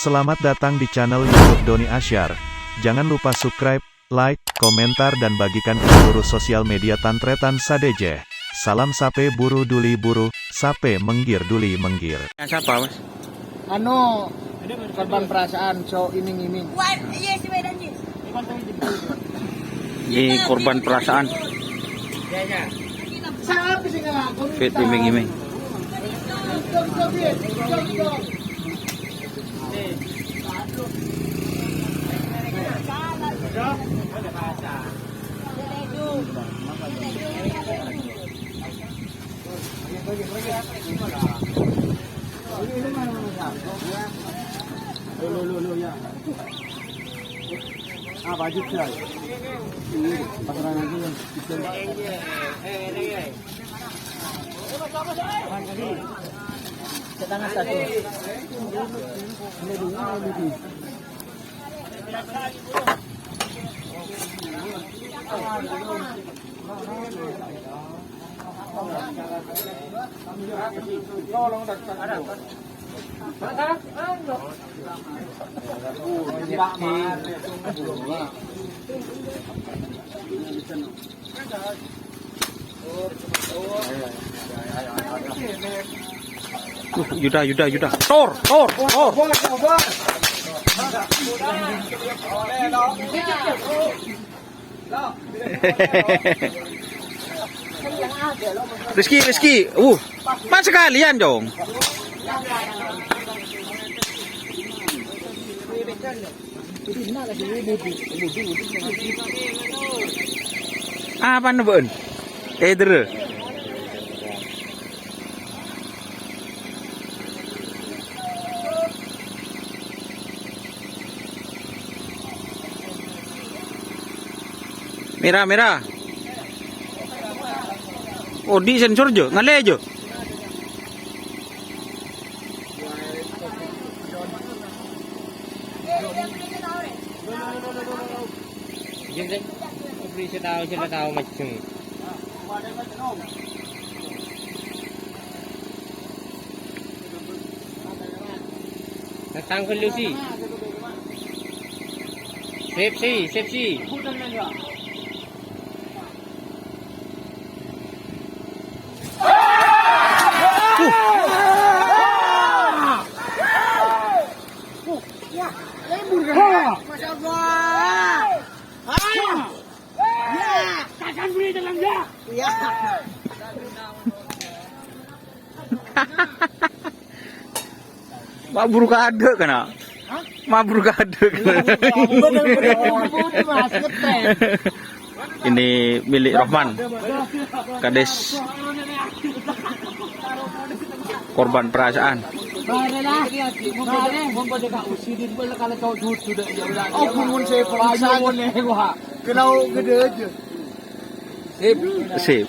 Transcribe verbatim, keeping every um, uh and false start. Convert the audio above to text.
Selamat datang di channel YouTube Doni Asyar. Jangan lupa subscribe, like, komentar, dan bagikan ke seluruh sosial media tan-tarètan sadhâjâ. Salam sapè buru duli buru, sapè mèngghir duli mèngghir. Yang siapa, Mas? Anu, korban perasaan, so iming-iming. Wan, iya, si Medan, iya. Ini korban perasaan. Fit iming-iming. Uh, Yuda, Yuda, Yuda. Tor, tor, tor. Rizky, Rizky. Uh, pas sekalian dong. Apa nebba'an? Eh, dere. Mera, mera. Odi' sensor jo, ngalè jo. Jeng, jeng. Beri saya tahu, saya tahu macam. Datang ke Lucy. Sepsi, sepsi. Ya, lembur kan? Masya Allah. Ah. Ya. Takkan beri dalam ya. Ya. Mabur kadek kena. Mabur kadek. Ini milik Rohman. Kades korban perasaan. Sip. Sip.